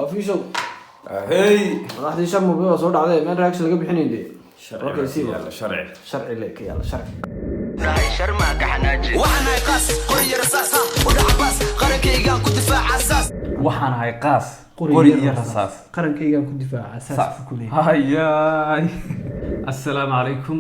Official. Hey. Madaxdii Sharma Boy waa soo dhacday, meel reaction laga bixinayn dee. Sharci. Okay, baa sii ka yaala, sharci. Sharci le ka yaala, sharci. Waxaan ahay qaas, qori iyo rasaas u dhaca baas, qarankaygaan ku difaaca saas. Waxaan ahay qaas, qori iyo rasaas. Qarankaygaan ku difaaca saas ku leeyahay. Hayaay, assalaamu calaykum.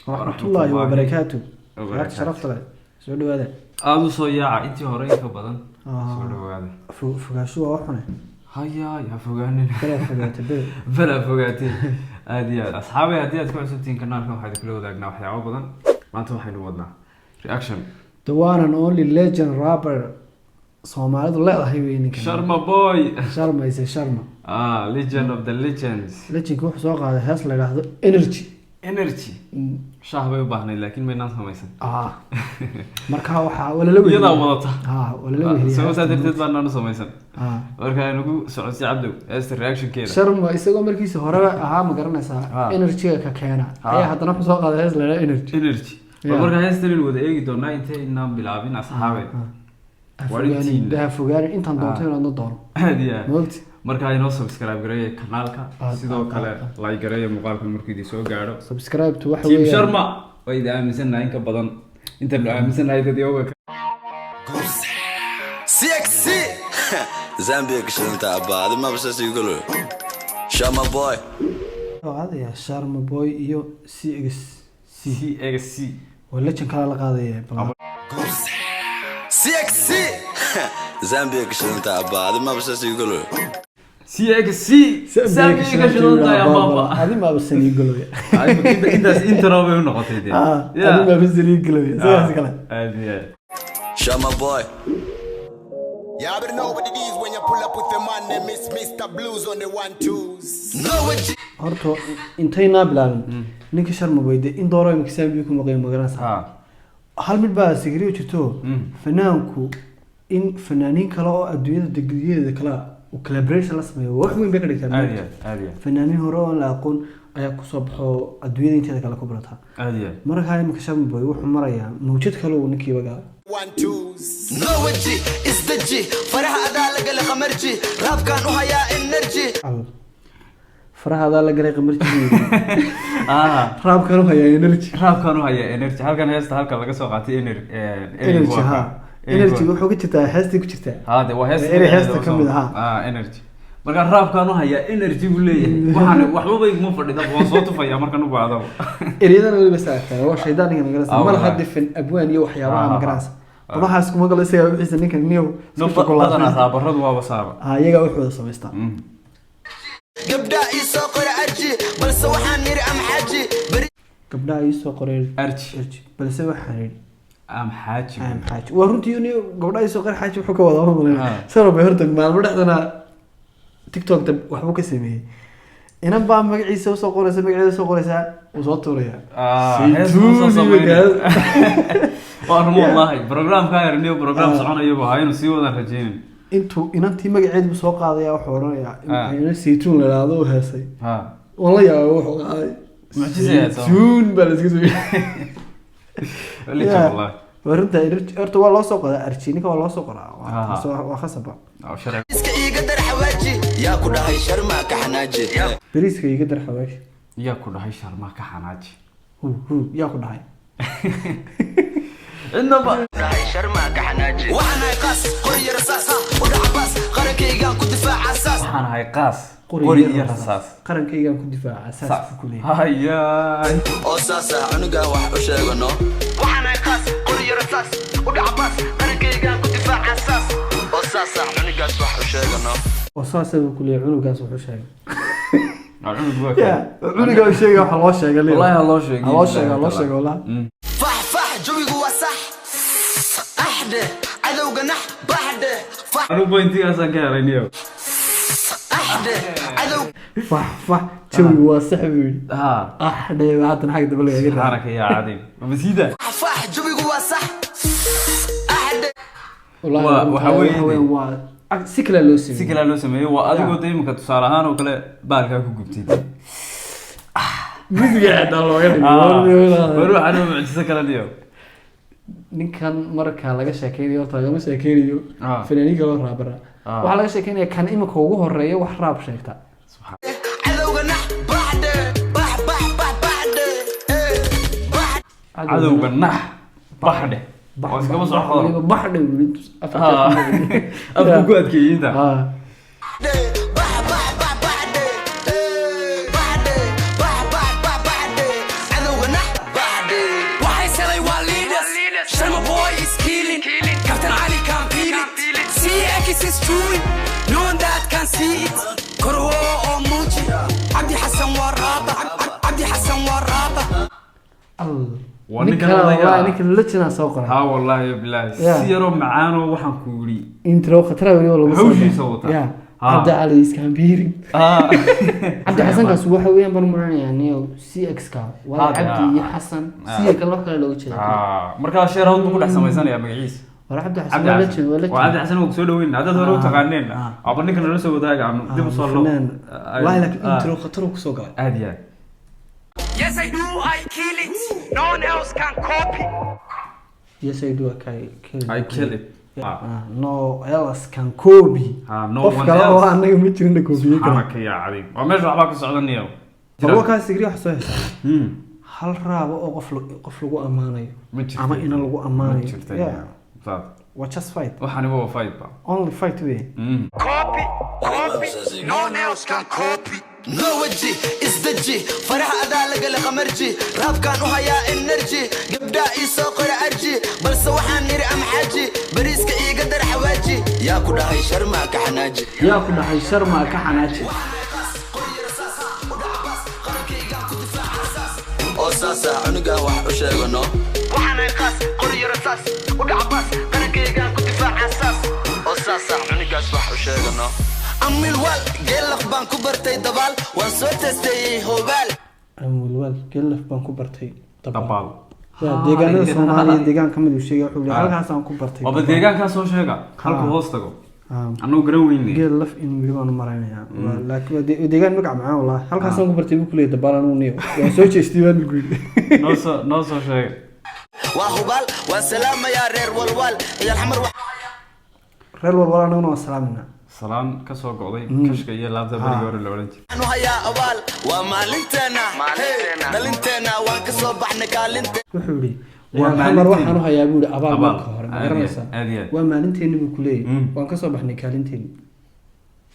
Waraxmatullaahi wabarakaatu. Wabarakaatu. React sharafta leh, soo dhawaada. Aada u soo yaaca intii hore in ka badan. Soo dhawaada. Fogaansho waa waxune. Hayaay, ha fogaanin. Balaa fogaata bel. Balaa fogaatay, aada iyo aad. Asxaabay, haddii aad ku cusubtihiin kanaalkan, waxaa idinkula wadaagnaa waxyaabo badan. Maanta waxaynu wadnaa reaction. The one and only legend rapper Soomaalidu leedahay wey ninkan. Sharma Boy. Sharma ise Sharma. Ah, legend of the legends. Legendka wuxuu soo qaaday hees la yidhaahdo Energy. Energy shaah bay u baahnayd, laakiin maynaan samaysan. Ah, marka waxaa walala weheliya. Iyadaa wadata. Ah, walala weheliya. Sababtaa darteed baanaan u samaysan. Ah. Marka aynu socodsi, Cabdow, heesta reactionkeeda. Sharma isagoo markiisa horeba ahaa, ma garanaysaa, energyga ka keena, ayaa haddana wuxuu soo qaaday hees la yidhaahdo Energy. Energy. Yeah. Bal marka heestan aynu wada eegi doonaa intaynaan bilaabin, asxaabe. Ha fogaanin, ha fogaanin intaan doonto inaad na doono. Aad iyo aad. Maogti? Marka inoo subscribe gareeya kanaalka, sidoo kale like gareeya muuqaalkan markuu idin soo gaadho. Subscribe to waxa Team weeyaan. Sharma way idin aaminsannahay in ka badan intaanu aaminsannahay dad iyaga. CXC Zambia ka shidanta abba, adi maba saas igu galo, Sharma Boy. Wuxuu qaadaya Sharma Boy iyo CXC. CXC. Waa legend kala la qaadaya bal. CXC Zambia ka shidanta abba, adi maba saas igu galo. CXC Zambia ka shidantahay ababa. Adi maaba sanii galoya. Intaas intro bay u noqotay dee. Ah, adi maaba sanii galoya sidaas kale. Aad iyo aad. Sharma Boy. Y'all better know what it is when you pull up with the man, they miss Mr. Blues on the one twos. No way. Horta intaynaa bilaabin, ninka Sharma Boy dee in dooro imika Zambia ku maqayo, magaranaysaa? Hal mid baa sigriyo jirto. Fanaanku in fanaaniin kale oo adduunyada degdiyadeeda kale uu collaboration la sameeyo wax weyn bay ka dhigtaa. Aad iyo aad, aad iyo aad. Fanaaniin hore oo aan la aqoon ayaa kusoo baxo, adduunyada inteeda kale ku barataa. Aad iyo aad. Markaa imika Sharma Boy wuxuu marayaa mawjad kale uu ninkiiba galay. One twos. No weji isdeji, faraha adaa lagala khamarji, raabkaan u hayaa energy. Al faraha adaa la galay qamarjigii. Raabkan u hayaa energy. Raabkan u hayaa energy. Halkan heesta halka laga soo qaatay Energy, ha, energy wuxuu ku jirtaa heestii ku jirtaa. Ha de, waa heesta. Erey heesta ka mid ah. Ah, energy. Marka raabkan u hayaa energy buu leeyahay. Waxaan waxba iguma fadhida, waan soo tufayaa markaan u baahdo. Ereyadana weliba saagtaa waa shaydaan ninka, magaranaysa? Ah, malaha wallahi. difin abwaan iyo waxyaabaha, magaranaysa, badahaas kuma galo isaga wixiisa ninkan niyow. No, badanaa raabaradu waaba saaba. Ha, iyagaa wuxuuda samaystaa. Gabdhaa ii soo qora arji, balse waxaan niri am xaji beri. Gabdhaha ii soo qoray arji. Arji, balse waxaan idhi am xaaji. Am xaaji. Waa runtii niyo, gabdhaha ii soo qoray xaaji wuxuu ka wadaa ma malayn. Ah. Bay horta maalmo dhexdana TikTok da waxbuu ka sameeyey. Inan baa magaciisa usoo qoraysa, magaceeda usoo qoraysaa, wuu soo tuurayaa. Ah, hees buu soo Saytuun iyo sameynaya. gaas. Waa run wallahi, programka yarniyo program soconayo buu ahaa, inuu sii wadaan rajeynin. Intuu inantii magaceed buu soo qaadaya, wuxuu odhanayaa ina saytuun la idhaahdo u heesay. Waan la yaabay wuxuu qaaday. Mucjise ahayd, soo. Saytuun baa la iska soo Legend wallahi. Waa runta energy. Horta waa loo soo qoraa arji, ninka waa loo soo qoraa. Taas waa khasaba. Ah, sharci. Iska iiga dar xawaaji, yaa ku dhahay Sharma ka xanaaji? Bariiska iga dar xawaashi. Yaa ku dhahay Sharma ka xanaaji? Hu hu, yaa ku dhahay? Cidnaba. Waxaan ahay qaas, qori iyo rasaas u dhaca baas, qarankaygaan ku difaaca saas. Waxaan ahay qaas, qori iyo rasaas. Qarankaygaan ku difaaca saas ku leeyahay. Hayaay. Oo saas ah, cunugan wax u sheegano. Waxaan ahay qaas, qori iyo rasaas u dhaca baas, qarankaygaan ku difaaca saas. Oo saas ah, cunugaas wax u sheegano. Oo saasa buu ku leeyahay, cunugaas wuxuu sheegay. Ah, cunug waa Ya cunuga u sheegay waxa loo sheegay leeyahay. Wallahi ha loo sheegay. Ha loo sheegay, ha loo sheegay wallahi. Fax fax, jawigu waa sax, axdhe cadowga nax baxdhe fax. Anigu pointigaasaan ka helay niyow. Axdhe cadow. Fax fax, jawigu waa sax buu yidhi. Ah dhee, haatan xagga dambe lagaga raa. Subxaanaka yaa cadiim, masiida. Fax fax, jawigu waa sax, axdhe. Wallahi waxa waxa weeye weeyaan waa si kale loo sameeyey. Si kalea loo sameeyey. Waa adigoo de imika tusaale ahaan oo kale baalkaa ku gubtay. Musiga xitaa looga dhigay. War waxaan mucjiso kale niyow. Ninkan marka laga sheekeynayo, horta lagama sheekeynayo fanaaniin kaloo raabara. Waxaa laga sheekeynaya kan imika ugu horeeya wax rap sheegta. Cadowga nax, baxdhe, bax, bax, bax, baxdhe. Eh, bax. Cadowga nax, baxdhe. Bax. Oo iskama soo xodon. Weliba baxdhe weli. Afku ku adkeeyey inta. Bax, bax, bax, baxdhe. Eh, baxdhe, bax, bax, bax, baxdhe. Cadowga nax, baxdhe. Waxay selay waa leaders. Sharma Boy is killing. Captain Ali can feel it. CX is chewing. No one that can see it. Korwo oo muuji. Cabdi Xasan waa raaba. Cabdi Xasan waa raaba. Waa ninkan ninkan odayga. Wallahi ninkan lejinaa soo qoray. Ha, wallahi bilaahi. Yeah. Si yaroo macaanoo waxaan ku yidhi Intro khatara weliba lagu soo hawshiisa daray. wata. Ya. Ha. Cabdi Cali iskambiirin. Cabdi Xasankaas waxa weeyaan baan maranayaa niyo CX ka waa Hada. Cabdi iyo Xasan C kale wax kale looga jeeda. Markaa sheer hawd buu ku dhex samaysanayaa magaciisa. War Cabdi Xasan Cabdi waa Xasan. legend, waa legend. Waa Cabdi Xasan, waa kusoo dhaweyn haddaad hore u taqaaneen. Aba ninka nala soo wadaaga aanu dib usoo loo. Fanaan. Wallahi laakiin intro khatar uu kusoo galay. Aad iyo aad. Yes, I do, I kill it. No one else can copy. Yes, I do, I kill. I kill it. No else can copy. Ha, no qof one kale oo else. anaga ma jirin la koobiye kara. Subxaanaka yaa cadiim, waa meesha waxbaa ka socdanayo. Bal waa kaas sigri wax soo heshaa hal raabo oo qof lagu ammaanayo Ma jirto. ama ina lagu ammaanayo. Ma jirto. Yeah. Saas. Waa just fight. Waxaniba waa fight ba. Only fight wey. Copy, copy. No one else can copy. No weji isdeji, faraha adaa lagala qamarji, raabkaan u hayaa energy, gabdhaa ii soo qora arji, balse waxaan niri am xaaji, bariiska iiga dar xawaaji, yaa ku dhahay Sharma ka xanaaji? Yaa ku dhahay Sharma ka xanaaji? Oo saasa cunugan wax u sheegano. Waxaan qaas qori yaro saas u dhaca baas, qarankaygaan ku difaaca saas. Oo saasa cunugaas wax u sheegano. Amilwal geelaf baan ku bartay dabaal, waan soo testeeyey hobaal. Amulwal gelaf baan ku bartay dabaal. Dabaal. Ya, deegaanada Soomaaliya deegaan kamid uu sheegay, wuxuu leeyahay halkaasaan ku bartay Waaba dabaal. Deegaankaa soo sheega halku hoos tago. Annagu garan weyne. Geel laf in weli baan u maraynayaa. Laakiin waa deegaan magac macaan wallahi. Halkaasaan ku bartay buu kuleeyahay dabaal, anigu niyo waan soo jeestay baan lagu yidhi. Noo soo sheega. Waa hubaal, waan salaamayaa reer Walwaal, ciyaal Xamar. Reer Walwal anaguna waan salaaminaa. Salaan ka soo go'day kashka iyo laabta berigii hore la odhan jiray. Waxaan u hayaa abaal, waa maalinteena. Hey, dhalinteena waan ka soo baxnay kaalinteena. Wuxuu yidhi Waa waa Xamar maalinteena. Waxaan u hayaa buu yidhi abaal Abaal. marka hore ma Aad iyo garanaysaa? aad iyo aad. Waa maalinteeni buu kuleeyahay, waan ka soo baxnay kaalinteeni.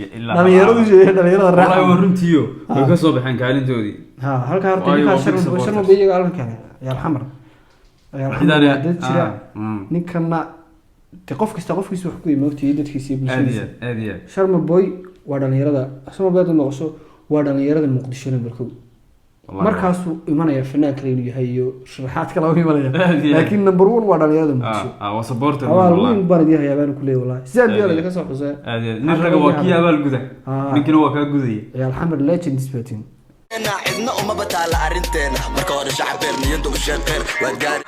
Ya ilaa Dhalinyaradu sheegay, dhalinyarada Wallahi raaxa. waa runtiiyo, way ka soo baxeen kaalintoodii. Ha, halka horta Waayo, ninkaa waa big Sharma supporters. Sharma iyaga halkan kale ciyaal Xamar, ciyaal Xamar Cidaani- waa dad jira. Ninkana de qof kasta qofkiisa wax ku yimi ogtiyo dadkiisa iyo Aad iyo bulshadiisa. aad, aad iyo aad. Sharma Boy waa dhalinyarada, Sharma Boy haddaad maqasho waa dhalinyarada Muqdisho number kow. Wallahi. Markaasuu imanaya fanaan kale inuu yahay iyo sharaxaad kale u imanaya, Aad iyo aad. laakiin number one waa dhalinyarada Muqdisho. Waa supporter Abaal wallahi. weyn baan idin hayaa baan ku leeyahay wallahi, sidaad Aad biyaa iyo laga soo xusee. Aad iyo aad. Nin raga waa kii abaal guda. Ninkina waa kaa gudaya. Ciyaal Xamar legends baatin. Cidna uma bataala arrinteena, marka hore shacbeer niyadda u sheeqeen waad gaari.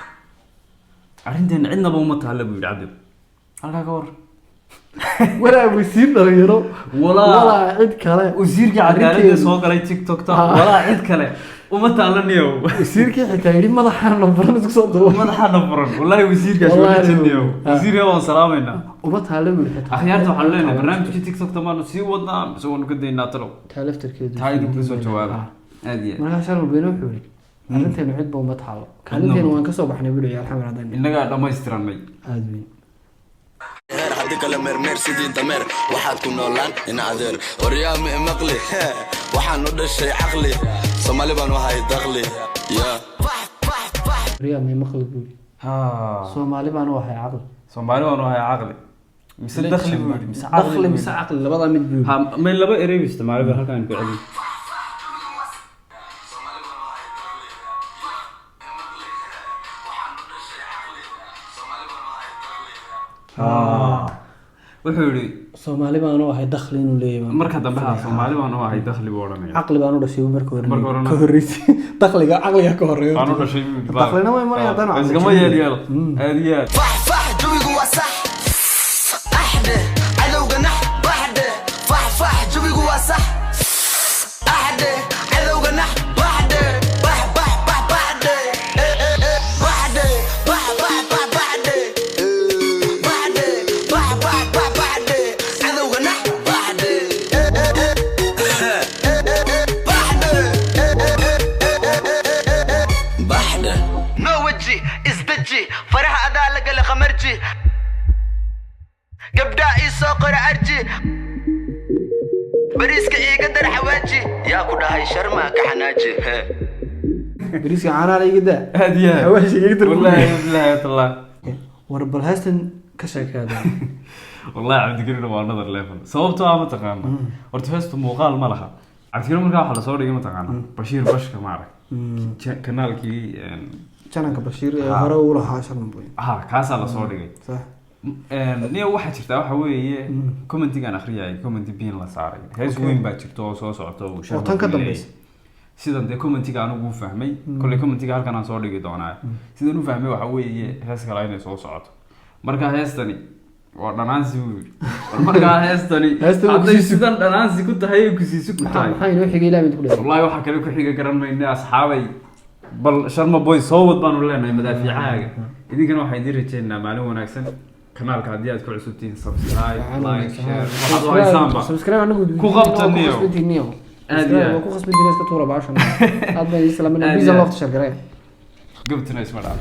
Arrinteena cidnaba uma taalla buu yidhi Cabdi. Halkaa ka war. Walaa wasiir dhalinyaro Walaa- walaa cid kale. Wasiirkii cadaaladda soo galay TikTok-ta, walaa cid kale uma taalaniyo. Wasiirkii xitaa yidhi madaxaan nambaran isku soo duuba. Madaxaana furan wallahi wasiirkaas waa Wallahi jiniyo. Wasiirka waan salaamaynaa. Uma taalo buu yidhi xitaa. Akhyaarta waxaan leenahay barnaamijkii TikTok-ta maanu sii wadnaa mise waanu ka daynaa talow? Taa laftarkeedu Taa idinku soo jawaaba, aad iyo aad. Markaa Sharma Beyne wuxuu yidhi arrinteenu cidba uma taalo, kaalinteenu waan kasoo baxnay buu yidhi ciyaal Xamar haddaan Innagaa dhammaystiranay. Aada weyn. Heer haddii kale meermeer sidii dameer waxaad ku noolaan in adeer waryaami maqli. Waxaan u dhashay caqli, Soomaali baan u hay daqli ya. Riyaa may maqli buu yidhi. Ha. Soomaali baan u ahay caqli. Soomaali waanu ahay caqli mise dakhli buu yidhi mise caqli dakhli buu mise yidhi. Caqli labadaa mid buu yidhi. Ha, may laba erey buu isticmaalay ba halkaan ku celin. Wuxuu yidhi Soomaali baan u ahay dakhli inuu leeyahay marka dambe ha, Soomaali baan u ahay dakhli buu odhanaya. Caqli baan u dhashay buu marka hore Marka horena. ka horreysay dakhliga, caqliga ka horreeya. Baan u dhashay buu yidhi. Dakhlina way maraya haddana. Iskama yeel yeel, aad iyo aad. Fax fax, jawigu waa sax, axde cadowga nax, baxde, fax fax, jawigu waa sax, axde cadowga nax, baxde, bax bax bax, baxde. Eh, eh, eh, baxde, bax bax bax, baxde. Eh, baxde, bax bax bax, baxde, cadowga Soo qora arji, bariiska iiga dar xawaaji. Yaa ku dhahay Sharma ka xanaaji? He. Bariiska caanaha la iga daa. Aad iyo aad. Xawaaji iga dar. Wallahi billahi tallah. War bal heestan ka sheekeeda. Wallahi Cabdikariim waa another level. Sababtoo ah, mataqaana, horta heestu muuqaal ma laha, Cabdikariim. Markaa waxaa lasoo dhigay, mataqaana, Bashiir Bashka, ma arag kanaalkii Jananka Bashiir ee hore uu lahaa Sharma Boy. Ha, kaasaa lasoo dhigay. Sax. Niyo, waxaa jirtaa waxa weeye commentigaan akhriyay, commenti pin la saaray hees weyn baa jirta oo soo socota oo Sharma Oo tan ka Boy dambaysa. leeyahay. Sidan dee commentiga anigu u fahmay, kolley commentiga halkan aan soo dhigi doonaa, sidan u fahmay waxa weeye hees kale inay soo socoto. Marka heestani waa dhanaansi buu yidhi. War markaa heestani Heestan waa hadday kusiisu. sidan dhanaansi ku tahay ay kusiisu ku Maxaa tahay. maxaa inoo xigay? Ilaa mid ku dheer. Wallahi waxaa kale ku xiga garan mayne. Asxaabay, bal Sharma Boy soo wad baanu leenahay madaafiicahaaga. Idinkana waxaan idiin rajaynaynaa maalin wanaagsan. Kanaalka haddii aad ku cusubtihiin, subscribe, like, share, waxaad u haysaanba Subscribe anagu ku qabta niyo. Niyo. Aad iyo aad. Waa ku khasbantihiin, iska tuura baashan. Aad baan idin salaaminaa. Aad Biza iyo aad. Lofta share garee. Gabtuna isma dhaaf.